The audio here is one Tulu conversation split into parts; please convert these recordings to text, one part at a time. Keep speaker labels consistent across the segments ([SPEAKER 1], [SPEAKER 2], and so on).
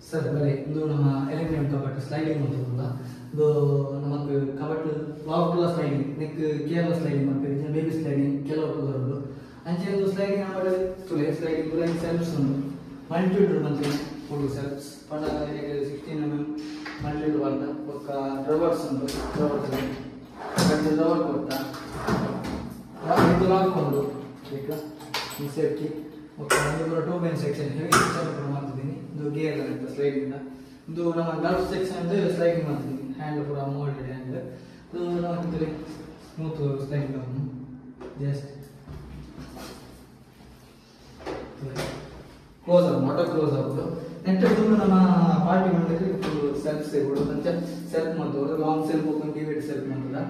[SPEAKER 1] ಸರ್ ಬಲೆ ಇಂದು ನಮ್ಮ ಅಲ್ಯೂಮಿನಿಯಂ ಕಬಟ್ ಸ್ಲೈಡಿಂಗ್ ಮಾಡ್ತದಲ್ಲ ಇದು ನಮಕ್ ಕಬಟ್ ಲಾಕ್ ಸ್ಲೈಡಿಂಗ್ ನೆಕ್ ಕೇರಳ ಸ್ಲೈಡಿಂಗ್ ಮಾಡ್ತೀವಿ ಬೇಬಿ ಸ್ಲೈಡಿಂಗ್ ಕೆಲವು ಉಂಟು ಅಂಚೆ ಒಂದು ಸ್ಲೈಡಿಂಗ್ ನಮ್ಮ ತುಲೆ ಸ್ಲೈಡಿಂಗ್ ಪೂರ ಸೆಲ್ಫ್ಸ್ ಉಂಟು ಮಲ್ಟಿಟ್ಯೂಡ್ ಬಂತು ಫುಲ್ ಸೆಲ್ಫ್ಸ್ ಪಂಡ 16 mm ಮಲ್ಟಿಟ್ಯೂಡ್ ಬಂದ ಬೊಕ್ಕ ಡ್ರವರ್ಸ್ ಉಂಟು ಡ್ರವರ್ಸ್ ಡ್ರವರ್ ಕೊಡ್ತಾ ಇದು ಲಾಕ್ ಉಂಟು ಸೇಫ್ಟಿ ಓಕೆ ಒಂದು ಪೂರ 2 ಮೇನ್ ಸೆಕ್ಷನ್ ಹೆವಿ ಸೆಕ್ಷನ್ ಪೂರ ಮಾಡ್ತಿದ್ದೀನಿ ಇದು ಗೇರ್ ಅಂತ ಸ್ಲೈಡಿಂಗ್ ಇದು ನಮ್ಮ ಗಲ್ಫ್ ಸೆಕ್ಷನ್ ಅಂದರೆ ಸ್ಲೈಡಿಂಗ್ ಮಾಡ್ತಿದ್ದೀನಿ ಹ್ಯಾಂಡ್ ಪೂರ ಮೋಲ್ಡೆಡ್ ಹ್ಯಾಂಡ್ ಇದು ನಮ್ಮ ಸ್ಮೂತ್ ಸ್ಲೈಡಿಂಗ್ ಅವನು ಜಸ್ಟ್ ಕ್ಲೋಸ್ ಆಗ ಮೋಟರ್ ಕ್ಲೋಸ್ ಆಗೋದು ನೆಟ್ ಫುಲ್ ನಮ್ಮ ಪಾರ್ಟಿ ಮಾಡಲಿಕ್ಕೆ ಫುಲ್ ಸೆಲ್ಫ್ ಸಿಗ್ಬೋದು ಅಂಚ ಸೆಲ್ಫ್ ಮಾಡ್ಬೋದು ಲಾಂಗ್ ಸೆಲ್ಫ್ ಹೋಗಿ ಡಿವೈಡ್ ಸೆಲ್ಫ್ ಮಾಡ್ತದ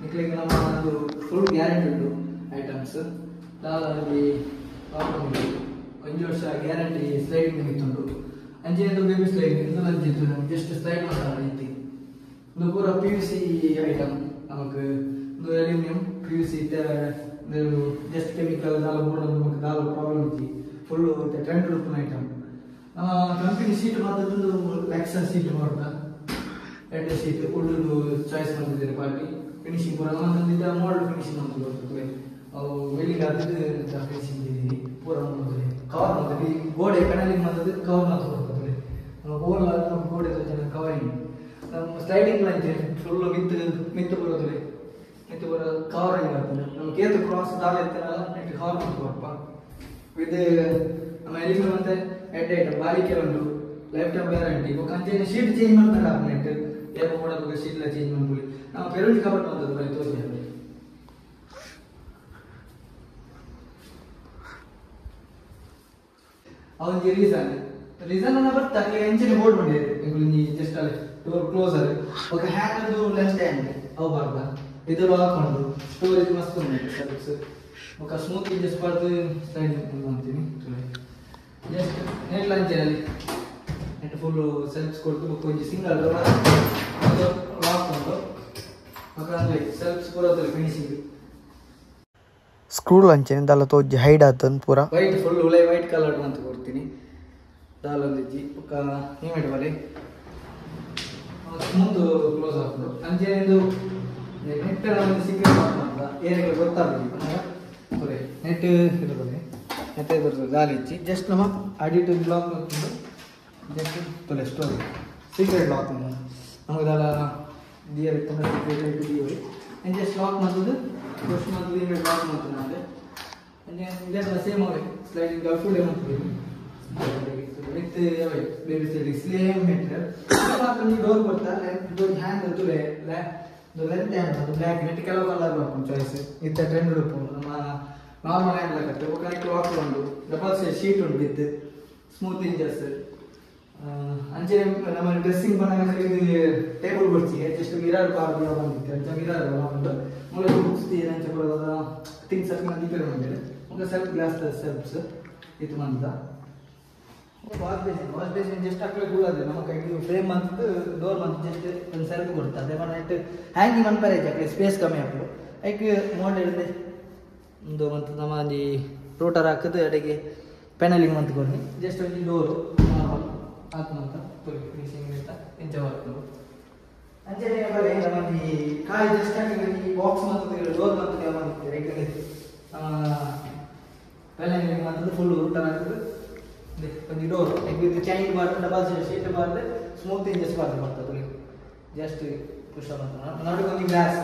[SPEAKER 1] ನಿಕ್ಲಿಗೆ ನಮ್ಮ ಒಂದು ಫುಲ್ ಗ್ಯಾರಂಟಿ ಉಂಟು ಐಟಮ್ಸ್ ದಾದಾಗಿ ಒಂಜಿ ವರ್ಷ ಗ್ಯಾರಂಟಿ ಸ್ಲೈಡಿಂಗ್ ಇತ್ತುಂಟು ಅಂಚೆ ಬೇಬಿ ಸ್ಲೈಡಿಂಗ್ ಇದು ಅಂಚಿತ್ತು ಜಸ್ಟ್ ಸ್ಲೈಡ್ ಮಾಡ್ತಾರೆ ಇತ್ತಿ ಇದು ಪೂರ PVC item ನಮಕ್ ಇದು ಅಲ್ಯೂಮಿನಿಯಂ PVC just chemical ದಾಲ ಬೋರ್ಡ್ ನಮಕ್ ದಾಲ ಪ್ರಾಬ್ಲಮ್ ಇತ್ತು ಫುಲ್ ಟ್ರೆಂಡ್ ಉಪ್ಪುನ ಐಟಮ್ ನಮ್ಮ ಕಂಪನಿ ಸೀಟ್ ಮಾತ್ರ ಲ್ಯಾಕ್ಸನ್ ಸೀಟ್ ಮಾಡ್ತಾ ಎರಡು ಸೀಟ್ ಉಳ್ಳು ಚಾಯ್ಸ್ ಮಾಡ್ತಿದ್ದಾರೆ ಪಾರ್ಟಿ ಫಿನಿಶಿಂಗ್ ಪೂರ ನಮ್ಮ ಮೋಲ್ಡ್ ಫಿನಿಶಿಂಗ್ ಅಂತ ಬರ್ತದೆ ಅವು ವೆಲ್ಲಿಂಗ್ ಆದದ್ದು ಫಿನಿಶಿಂಗ್ ಇದ್ದೀವಿ ಪೂರ ಮಾಡ್ತದೆ ಕವರ್ ಮಾಡ್ತೀವಿ ಗೋಡೆ ಪೆನಲಿಂಗ್ ಮಾಡ್ತದೆ ಕವರ್ ಮಾತ್ರ ಬರ್ತದೆ ನಮ್ಮ ಗೋಲ್ ನಮ್ಮ ಗೋಡೆ ಕವರಿಂಗ್ ನಮ್ಮ ಸ್ಲೈಡಿಂಗ್ ಲಂಚ್ ಫುಲ್ಲು ಮಿತ್ತು ಮಿತ್ತು ಬರೋದಿಲ್ಲ ಮಿತ್ತು ಬರೋ ಕವರಿಂಗ್ ಆಗ್ತದೆ ನಮ್ಮ ಕೇತು ಕ್ರಾಸ್ ದಾಲ ಇರ್ತಾರಲ್ಲ ನೆಟ್ ಕವರ್ ಮಾಡ್ಕೊಪ್ಪ ವಿತ್ ನಮ್ಮ ಎಲಿಮೆಂಟ್ ಮತ್ತೆ ಎಡ್ ಐಟಮ್ ಬಾರಿಕೆ ಉಂಟು ಲೈಫ್ ಟೈಮ್ ಗ್ಯಾರಂಟಿ ಕಂಚೆ ಶೀಟ್ ಚೇಂಜ್ ಮಾಡ್ತಾರೆ ನೆಟ್ ಏಪ ಕೂಡ ಶೀಟ್ ಎಲ್ಲ ಚೇಂಜ್ ಮಾಡ್ಕೊಳ್ಳಿ ನಾವು ಪೆರುಂಜಿ ಕವರ್ ಮಾಡ್ತದೆ ಬರೀ ತೋರಿಸಿ ಅವನಿಗೆ ರೀಸನ್ ರೀಸನ್ ಅನ್ನ ಬರ್ತಾ ಎಂಚಿನ ಬೋರ್ಡ್ ಮಾಡಿದೆ ಜಸ್ಟ್ ಅಲ್ಲಿ ಡೋರ್ ಕ್ಲೋಸರ್ ఒక ಹ್ಯಾಂಡ್ ಅದು ಲೆಫ್ಟ್ ಹ್ಯಾಂಡ್ ಅವು ಬರ್ದ ಇದು ಹಾಕೊಂಡು ಸ್ಟೋರೇಜ್ ಮಸ್ತ್ ಉಂಟು ಸರ್ವಿಸ್ ఒక ಸ್ಮೂತ್ ಜಸ್ಟ್ ಬರ್ದು ಸ್ಲೈಡ್ ಅಂತೀನಿ ಜಸ್ಟ್ ನೆಟ್ ಲಂಚಲ್ಲಿ ನೆಟ್ ಫುಲ್ ಸೆಲ್ಫ್ಸ್ ಕೊಡ್ತು ಬೊಕ್ಕ ಒಂಜಿ ಸಿಂಗಲ್ ಲಾಕ್ ಉಂಟು ಬೊಕ್ಕ ಅಂದ್ರೆ ಸೆಲ್ಫ್ಸ್ ಪೂರ ಫಿನಿಶಿಂಗ್
[SPEAKER 2] ಸ್ಕ್ರೂ ಅಂಚನೆ ದಾಲ ತೋಜಿ ಹೈಡ್ ಆತನ್ ಪೂರ
[SPEAKER 1] ವೈಟ್ ಫುಲ್ ಉಳೆ ವೈಟ್ ಕಲರ್ ಅಂತ ಕೊಡ್ತೀನಿ ದಾಲ ಒಂದಿಜ್ಜಿ ಬೊಕ್ಕ ನೀವೇಟ್ ಬರೀ ಸ್ಮೂತ್ ಕ್ಲೋಸ್ ಆಗ್ತದೆ ಅಂಚೆ ಇದು ನೆಟ್ ಒಂದು ಸೀಕ್ರೆಟ್ ಲಾಕ್ ಅಂತ ಏರಿಯಾಗೆ ಗೊತ್ತಾಗ್ತದೆ ಸರಿ ನೆಟ್ ಇದು ಬನ್ನಿ ನೆಟ್ ಬರ್ತದೆ ದಾಲಿ ಇಚ್ಚಿ ಜಸ್ಟ್ ನಮ್ಮ ಅಡಿಟ್ ಬ್ಲಾಕ್ ಜಸ್ಟ್ ತೊಲೆ ಸ್ಟೋರಿ ಸೀಕ್ರೆಟ್ ಲಾಕ್ ನಮಗೆ ದಾಲ ದಿಯರ್ ಇತ್ತು ಸೀಕ್ರೆಟ್ ದಿಯರಿ ಜಸ್ಟ್ ಲಾಕ್ ಮಾಡ್ತದೆ ಪುಷ್ ಮಾಡ್ತದೆ ಇಮೇಲೆ ಲಾಕ್ ಮಾಡ್ತದೆ ಅಂದರೆ ಇದೆಲ್ಲ ಸೇಮ್ ಅವೇ ಸ್ಲೈಡಿಂಗ್ ಫುಲ್ ಮಾಡ್ತೀವಿ with baby sliding same material ಮಾತ್ರ ನೀವು ಡೋರ್ ಕೊಡ್ತಾ ಡೋರ್ ಹ್ಯಾಂಡ್ ತುಲೆ ಲೆಂತ್ ಹ್ಯಾಂಡ್ ಅದು ಬ್ಲ್ಯಾಕ್ ನೆಟ್ ಕೆಲವು ಕಲರ್ ಬರ್ಕೊಂಡು ಚಾಯ್ಸ್ ಇತ್ತ ಟ್ರೆಂಡ್ ಉಡುಪು ನಮ್ಮ ನಾರ್ಮಲ್ ಹ್ಯಾಂಡ್ ಲಾಗತ್ತೆ ఒక ಕ್ಲಾಕ್ ಉಂಟು ಡಬಲ್ ಶೀಟ್ ಉಂಟು ವಿತ್ ಸ್ಮೂತ್ ಇಂಜಸ್ ಅಂಚೆ ನಮ್ಮ ಡ್ರೆಸ್ಸಿಂಗ್ ಬಂದಾಗ ಇದು ಟೇಬಲ್ ಬರ್ತೀವಿ ಜಸ್ಟ್ ಮಿರರ್ ಕಾರ್ ಬಂದಿತ್ತು ಅಂಚೆ ಮಿರರ್ ಉಂಟು ಮೂಲ ಬುಕ್ಸ್ ಅಂಚೆ ಬರೋದ ಥಿಂಗ್ಸ್ ಹಾಕೊಂಡು ರಿಪೇರ್ ಮಾಡಿದ್ದಾರೆ ಒಂದು ಸೆಲ್ಫ್ ಗ್ಲಾಸ್ ಸೆಲ್ಫ್ಸ್ ಇದು ಮಂದ ವಾಶ್ ಬೇಸಿನ್ ಜಸ್ಟ್ ಹಾಕಲಿಕ್ಕೆ ಕೂಡದೆ ನಮ್ಮ ಕೈಗೆ ಫ್ರೇಮ್ ಮಂತ್ ಡೋರ್ ಮಂತ್ ಜಸ್ಟ್ ಒಂದು ಸೆಲ್ಫ್ ಕೊಡ್ತದೆ ಅದೇ ನೆಟ್ ಹ್ಯಾಂಗಿಂಗ್ ಅನ್ಪರೆ ಹಾಕಲಿ ಸ್ಪೇಸ್ ಕಮ್ಮಿ ಹಾಕಲು ಐಕ್ ಮೋಲ್ಡ್ ಹಿಡಿದೆ ಒಂದು ಮತ್ತು ನಮ್ಮ ಒಂಜಿ ರೋಟರ್ ಹಾಕಿದ್ದು ಅಡಿಗೆ ಪೆನಲಿಂಗ್ ಮಂತ್ ಕೊಡಿ ಜಸ್ಟ್ ಒಂದು ಡೋರು ಹಾಕುವಂತ ಫಿನಿಶಿಂಗ್ ಅಂತ ಎಂಜಾಯ್ ಮಾಡ್ಕೊಂಡು ಅಂಚನೆ ಬರೀ ನಮ್ಮಲ್ಲಿ ಕಾಯಿ ಜಸ್ಟ್ ಹಾಕಿ ಬಾಕ್ಸ್ ಮತ್ತು ಡೋರ್ ಮತ್ತು ಯಾಕಂದರೆ ಪೆನಲಿಂಗ್ ಮಂತ್ ಫುಲ್ ರೋಟರ್ ಹಾಕಿದ್ದು ಒಂದು ಡೋರ್ ವಿತ್ ಚೈನ್ ಬಾರ್ದು ಡಬಲ್ ಶೀಟ್ ಬಾರ್ದು ಸ್ಮೂತ್ ಇಂಜಸ್ ಬಾರ್ದು ಬರ್ತದೆ ಜಸ್ಟ್ ಪುಷ್ ಮಾಡ್ತಾರೆ ನಡುವೆ ಒಂದು ಗ್ಲಾಸ್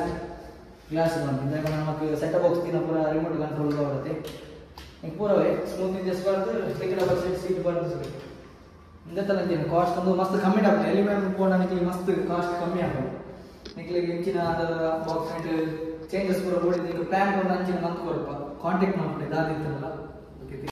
[SPEAKER 1] ಗ್ಲಾಸ್ ಬಂದಿದೆ ನಮಗೆ ಸೆಟಪ್ ಬಾಕ್ಸ್ ತಿನ್ನ ಪೂರ ರಿಮೋಟ್ ಕಂಟ್ರೋಲ್ ಬರುತ್ತೆ ಪೂರವೇ ಸ್ಮೂತ್ ಇಂಜಸ್ ಬಾರ್ದು ಡಬಲ್ ಸೀಟ್ ಸೀಟ್ ಬಾರ್ದು ಸರಿ ಇಂದತ್ತಲ್ಲ ಕಾಸ್ಟ್ ಒಂದು ಮಸ್ತ್ ಕಮ್ಮಿ ಆಗ್ತದೆ ಎಲಿಮೆಂಟ್ ಫೋನ್ ನನಗೆ ಮಸ್ತ್ ಕಾಸ್ಟ್ ಕಮ್ಮಿ ಆಗ್ತದೆ ನಿಕ್ಲಿಗೆ ಹೆಚ್ಚಿನ ಅದರ ಬಾಕ್ಸ್ ಚೇಂಜಸ್ ಪೂರ ಬೋರ್ಡ್ ಪ್ಲ್ಯಾನ್ ಕೊಂಡು ಅಂಚಿನ ಮಂತ್ ಕೊಡಪ್ಪ ಕಾಂಟ್ಯಾಕ್ಟ್ ಮಾಡ್ಬಿಟ್ಟೆ ದಾದಿ ಇತ್ತಲ್ಲ.